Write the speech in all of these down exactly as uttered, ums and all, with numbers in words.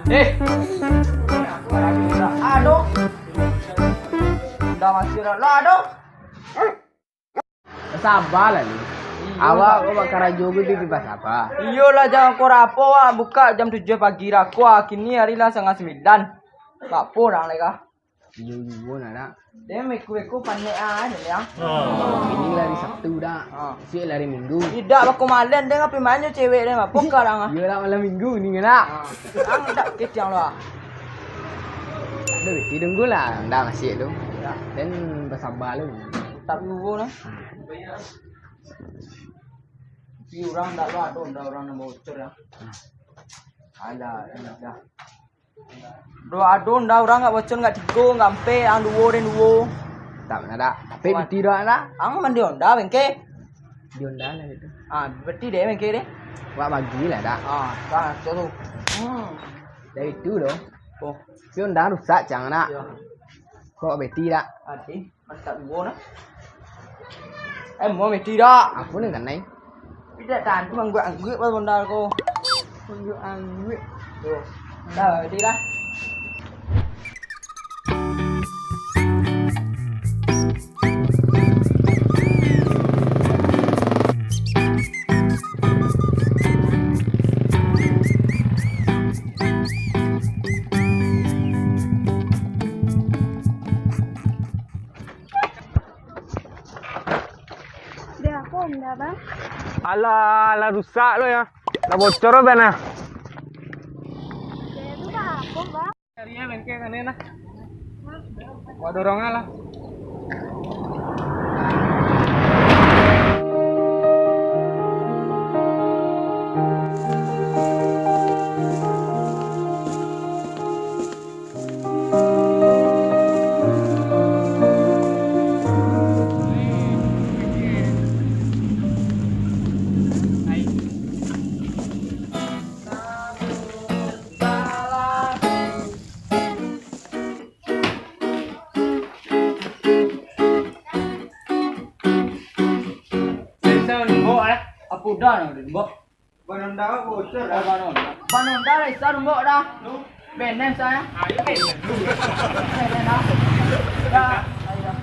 Eh. Aduh. Ndak masih lah. Lah, aduh. Sabalah lu. Iyo, awak lah. Awak karajo tu, tapi basaba. Iyolah, jan kok rapo awak buka jam tujuah pagi lah. Kok kini ari lah satangah sambilan. Apo urang lai kah? Iyo juo nak, Dak. Den beko-beko panek ah, den, ya. Kini lah ari Sabtu, Dak. Ah. Isuak lah ari Minggu. Indak, bako malam den, apo main jo cewek den, apo sekarang ah? Iyolah, malam Minggu ni, Dak. Ah. Ang dak ketiang lo ah. Aduh, tunggulah, ndak masih tu. Ya. Den basaba lu. Tak dulu nah. Tapi urang ndak lo ado, ndak urang nan bocor ya. Alah, dah. Doh ado ndak urang ndak bocor, ndak tigo, ndak ampek, ang duo, den duo. Tak pernah dak. Tapi beti dak nak. Ang mandi Honda bengke. Di Honda lah itu. Ah, berarti dek bengke deh. Wak bagi lah dak. Ah, tak tu. Hmm. Dari itu doh. Oh. Tapi Honda rusak cang nak. Ya. Kok beti dak? Ati. Mantap juo nah. Eh, mau mesti dak? Apo ni kanai? Tidak tahan tu, angguak-angguak baru bondar ko. Angguak-angguak. Tuh. Dah, mesti dah. Dek apo Honda, Bang? Alah, lah rusak lo ya. Lah bocor lo ban ah. Dek tu baa apo, Bang? Cari ya bengke kanai lah. Wak dorong lah. Bisa nembok lah. Apo udah nak nembok? Ban Honda bocor dah. Ban Honda. Ban Honda lah, isa nombok dah. Benen saya. Ayo, benen. Benen dah. Dah, ayo dah.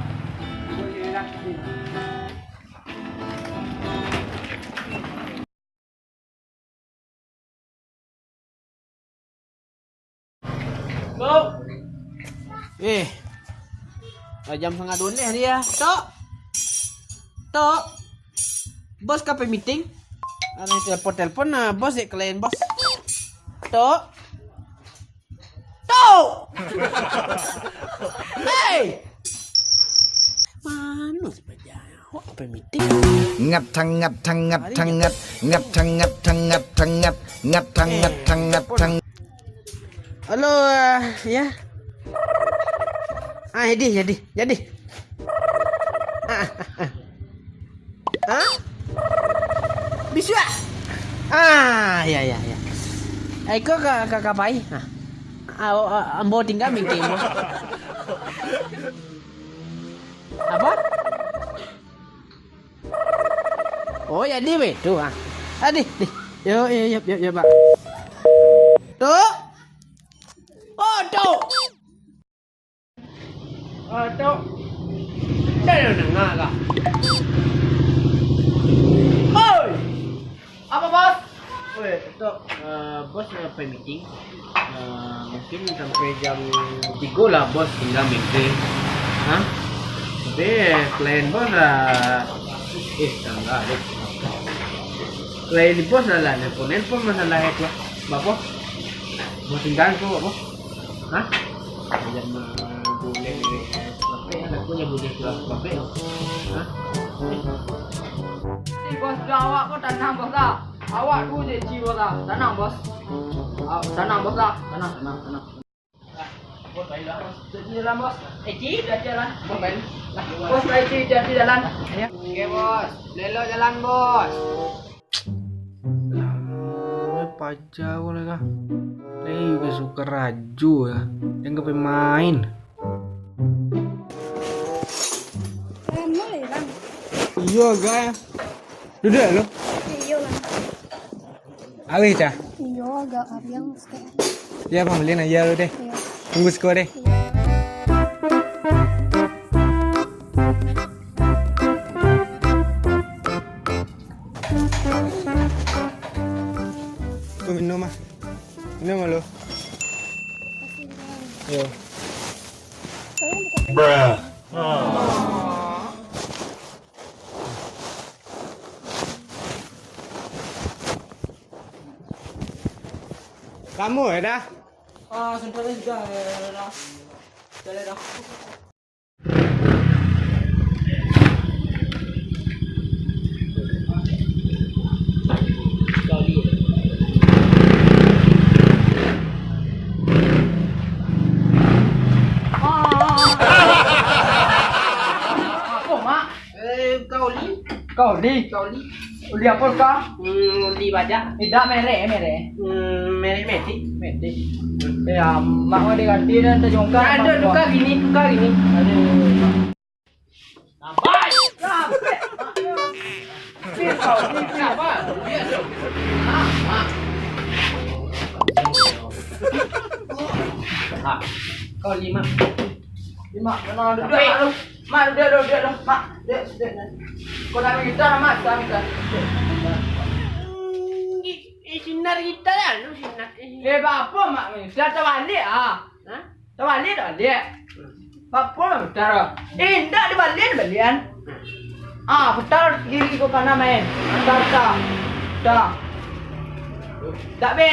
Eh, lah jam satangah duo neh dia. Tok. Tok. Bos ka pai meeting. Ada telepon-telepon nah, bos dek klien bos. Tok. Tok. Hei. Mano si Paja? Awak ka pai meeting. Ngat tang ngat tang ngat tang ngat, ngat tang ngat tang ngat tang ngat, ngat tang ngat tang ngat tang. Halo, ah, ya. Ah, jadi, jadi, jadi. Ah, ah, ah. Hah? Bisuak? Ah, ya, ya, ya. Ai, ko ka, ka, ka pai? Ah. Ah, oh, ah, ambo tingga mingkin, ambo. Apo? Oh, jadi weh tu, ah. Ah, di, di. Yo, yo, yo, yo, yo, Pak. Tok. Oh, Tok. Oh, Tok. Dah, dah, dah, dah, dah. Oi. Apo, Bos? Weh, Tok, eh, bos nak pai meeting. Eh, mungkin sampai jam tigo lah bos tingga meeting. Hah? Tapi klien bos lah, eh, tangga deh. Klien bos lah, lah, nelpon, nelpon masalah itu lah. Bapo? Bos tingga ko, bapo? Hah? Jangan boleh. Bos, dah awak ko tanang, Bos, dah. Awak tu je ci, Bos, dah. Tanang, Bos. Ah, tanang, Bos, dah. Tanang, tanang, tanang. Bos, baiklah, Bos. Jadi jalan, Bos. Eh, ci, jalan. Bos, baik. Bos, baik, ci, jadi jalan. Ayo. Oke, Bos. Lelo jalan, Bos. Alah, Paja ko lah kah. Lai ka suka rajo ya. Jan ka pai main. Lamo lai, Bang. Iyo, agak ya. Duduak lu. Iyo lah. Alih, Cah. Iyo, agak kariang sikit. Yo, Bang, bali nan iyo tu deh. Tunggu siko deh. Tu minum ah. Minum ah lu. Yo. Kamu yo dah? Ah, sudah, sudah, sudah, sudah. Sudah, sudah. Apo, Mak? Eh, kau li? Kau li? Kau li? Uli apo ka? Hmm, uli bajak. Indak, merek, merek. Hmm, merek metik. Metik. Ya, mak mau diganti dan tajongkar. Aduh, tukar gini, tukar gini. Aduh. Sampai. Sampai. Kau li, Mak. Kau li, Mak. Mak, kena duduk, Mak, lu. Mak, duduk, duduk, duduk, duduk. Mak, duduk, duduk, duduk. Kau nak minta, Mak, kau minta. Hmm, i-, i-, sinar kita lah, lu sinar. Eh, bapa, Mak, minta tabalik, ah. Hah? Tabalik, tabalik. Bapa, minta. Eh, indak dibalik, dibalikan. Ah, putar kiri ke kanan, main. Putar, putar. Putar. Tak be,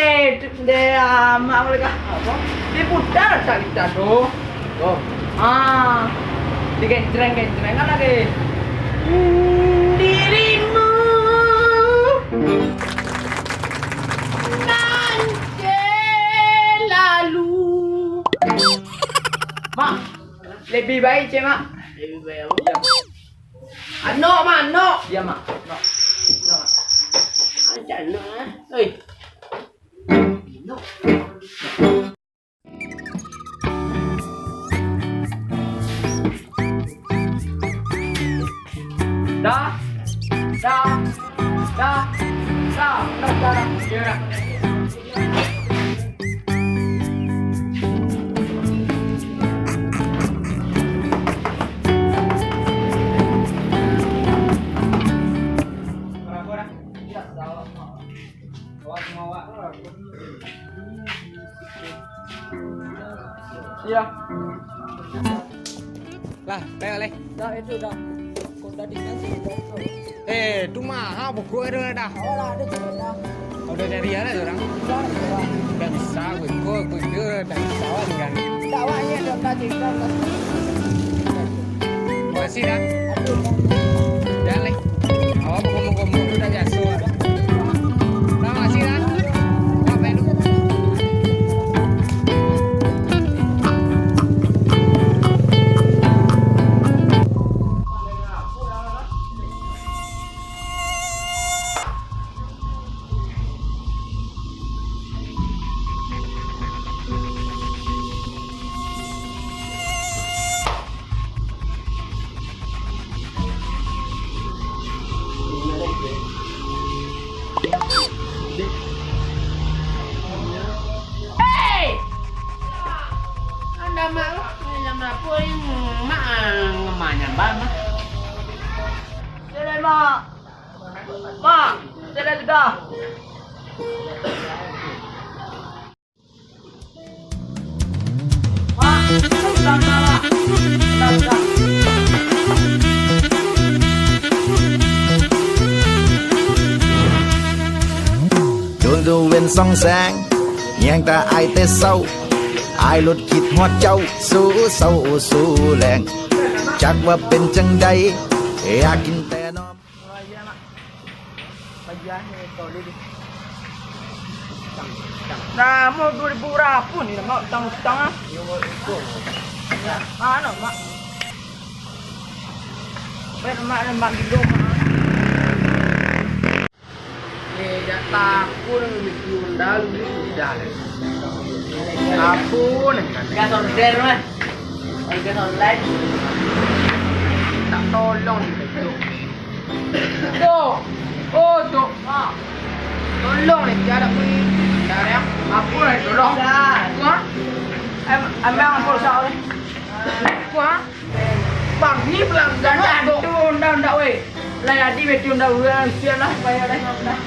de, ah, mak mereka. Apo? Diputar tak kita tu. Oh. Ah. Digencreng-gencreng kan lagi. Dirimu nan selalu. Mak, lebih baik cek, Mak. Lebih baik apa? Iya. Anok, Mak, anok. Iya, Mak. Anok. Anok, Mak. Macam anok, ah. Oi. Anok. Dah. Dah. Dah. Dah. Dah, dah. Iya, dah. Iya. Lah, teh, leh. Dah, itu dah. Kok tadi kan sih, dah, itu. Eh, tu mah, ha, buku itu dah. Oh, lah, ada tu dah. Udah dari mana tu orang? Dah, dah. Tak bisa, aku ikut, aku ikut, tak bisa, kan. Tak, awak ni ada dah cerita, dah. Makasih, dah. Aduh. Dah, leh. Awak komo-komo tu dah biasa, dah. Dah, makasih, dah. Dah, baik dulu. Hei! Anda mak, mak, mak, mak, mak. Mak, sudah, sudah. Mak, sudah, sudah, Mak. Sudah, sudah. Dun dun win song sang, nyang ta ai teh sau, ai lut kit hot chau, su sau u su leng. Chak wa pen chang dai, yakin teh no. Nah, mau dua ribu berapa ni, Mak? Utang-utang, ah. Mana, Mak? Baik, Mak, Mak, gilo, Mak. Eh, jak takun, mikir mendalu, sudah lah. Ampun, gas order, Mak. Gas online. Tak tolong, Tok. Tok. Oh, Tok. Mak. Tolong ni, tiada pun. Apo lah itu doh? Kuah? Em, ambil angkor sa weh. Kuah? Bagi pelanggan tu. Ndak, ndak, weh. Lah jadi betul ndak urang sian lah, bayar dah.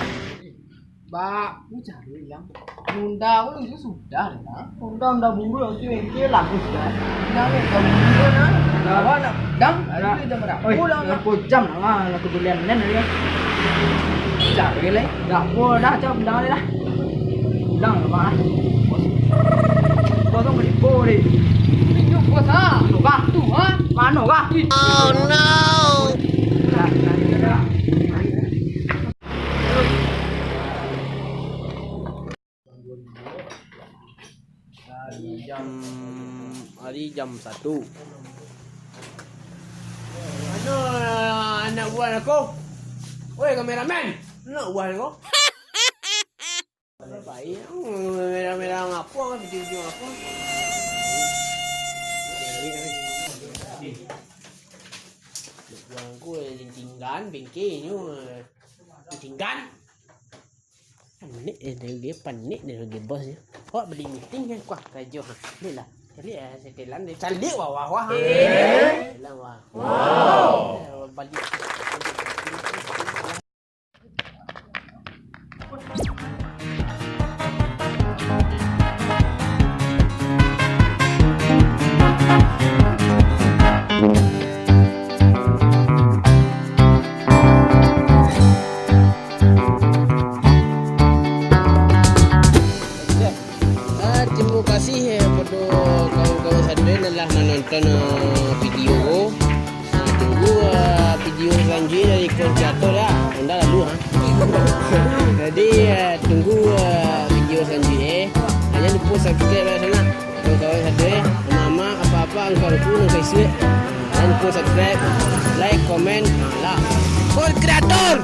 Bak, ni cari yang nunda ko itu sudah lah. Nunda, nunda buru yang tu bengkel lah sudah. Nunda ni kau buru nah. Awak nak dang, ada itu dah merah. Oi, pulang lah. Lapan jam lah, lah kebulian nen dia. Cari leh. Dah, oh, dah, cak bilang leh dah. Pulang lah, Mak. Kosong ribu deh. Itu kuasa. Mano kah? Tu, ha? Mano kah? Oh, no. Dah, dah, dah, dah. Hari jam, hari jam satu. Mano anak buah ko? Woi, kameramen, anak buah ko. Baik, merah-merah ngapo, video-video ngapo? Buah ko tinggan, bengkenyo tinggan. Panik eh, dia panik dia lagi bos dia. Awak beli meeting kan, kuah karajo ha. Belilah. Caliak eh, setelan dia. Caliak wah wah wah. Eh? Setelan wah. Wow. Eh, balik. Ah, terima kasih, eh, kepada kawan-kawan sadonyo nan lah manonton, eh, video ko. Ah, tunggu, eh, video salanjuiknyo dari Konco Ator, ya. Honda lalu, ha. Jadi, eh, tunggu, eh, video salanjuiknyo, eh. Jan lupo subscribe, ya, sanak. Kawan-kawan sadonyo, eh. Mamak, apak-apak, angku-angku, nan ka isuak. Jan lupo subscribe, like, komen, nah, lah. Konco Ator!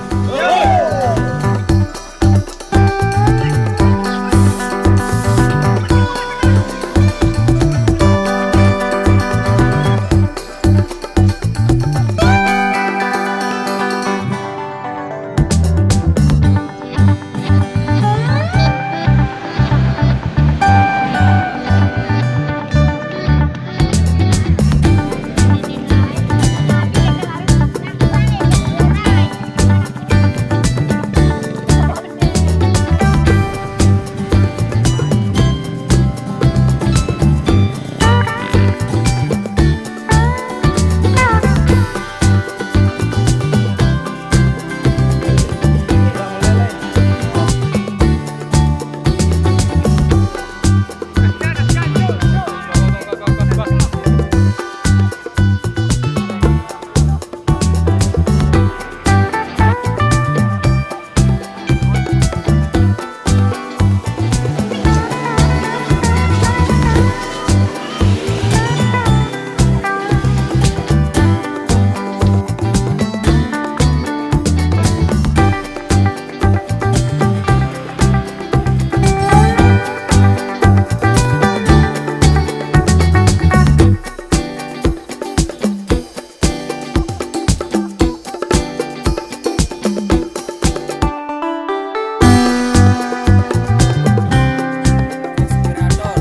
Konspirator,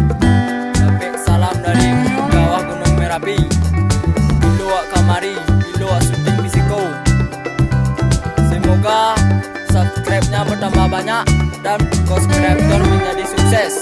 dapek salam dari bawah Gunung Merapi. Bilo wak kamari, bilo wak syuting di siko. Semoga subscribe-nya bertambah banyak dan konspirator menjadi sukses.